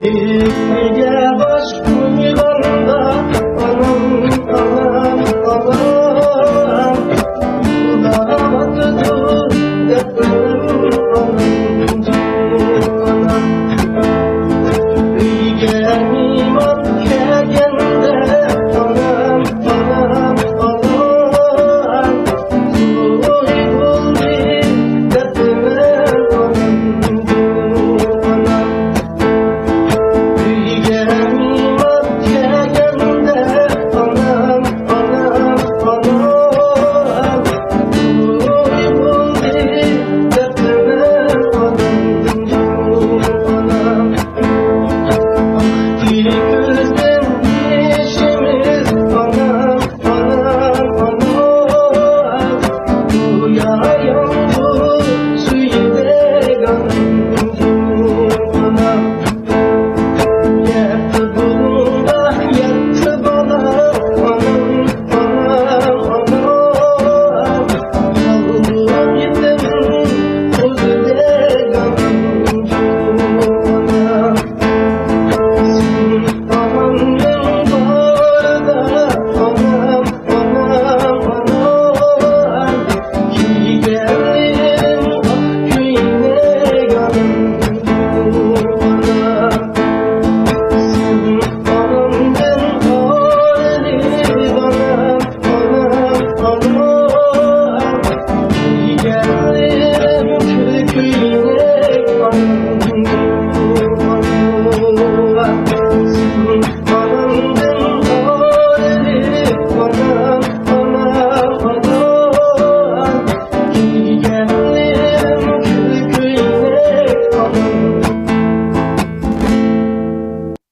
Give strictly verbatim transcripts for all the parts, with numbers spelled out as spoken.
ئىككىگە باش قويغاندا، ئانام، ئانام، ئانام، يىغلاۋاتىدۇ دەپتىرىم، ئانام، ئانام. ئۆيگە مېھمان كەلگەندە، ئانام، ئانام، ئانام، توي بولدى دەپتىمەن، ئانام، ئانام.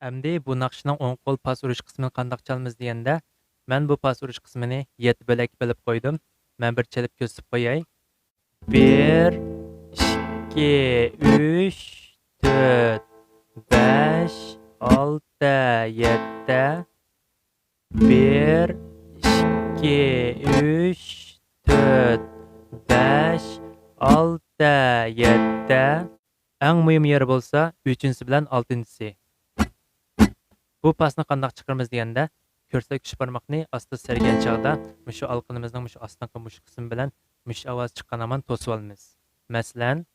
ئەمدى بۇ ناخشىنىڭ ئوڭ قول پاس ئۇرۇش قىسمىنى قانداق چالىمىز دېگەندە، مەن بۇ پاس ئۇرۇش قىسمىنى يەتتە بۆلەككە بۆلۈپ قويدۇم. مەن بىر چېلىپ كۆرسىتىپ قوياي. بىر، ئىككى، ئۈچ، تۆت، بەش، ئالتە، يەتتە. بىر، ئىككى، ئۈچ، تۆت، بەش، ئالتە، يەتتە. ئەڭ مۇھىم يېرى بولسا ئۈچىنچىسى بىلەن ئالتىنچىسى. بۇ پاسنى قانداق چىقىرىمىز دېگەندە، كۆرسەتكۈچ بارماقنى ئاستا سەرگەن چاغدا مۇشۇ ئالىقىنىمىزنىڭ مۇشۇ ئاستىنقى مۇشۇ قىسمى بىلەن مۇشۇ ئاۋاز چىققان ھامان توسۇۋالىمىز. مەسىلەن،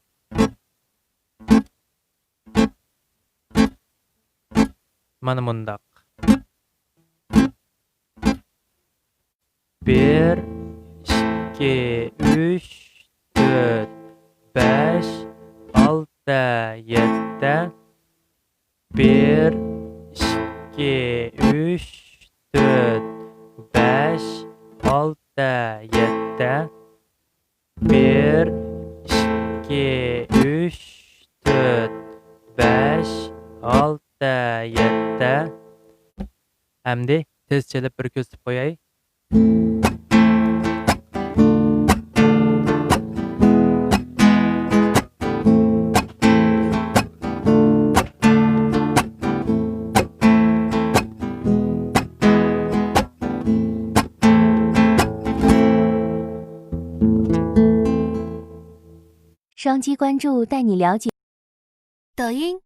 مانا مۇنداق. بىر، ئىككى، ئۈچ، تۆت، بەش، ئالتە، يەتتە. بىر، ئىككى، ئۈچ، تۆت، بەش، ئالتە، يەتتە. بىر، ئىككى، ئۈچ، تۆت، بەش، ئالتە، يەتتە. ئەمدى تېز چېلىپ بىر كۆرسىتىپ قوياي. 双击关注，带你了解。抖音、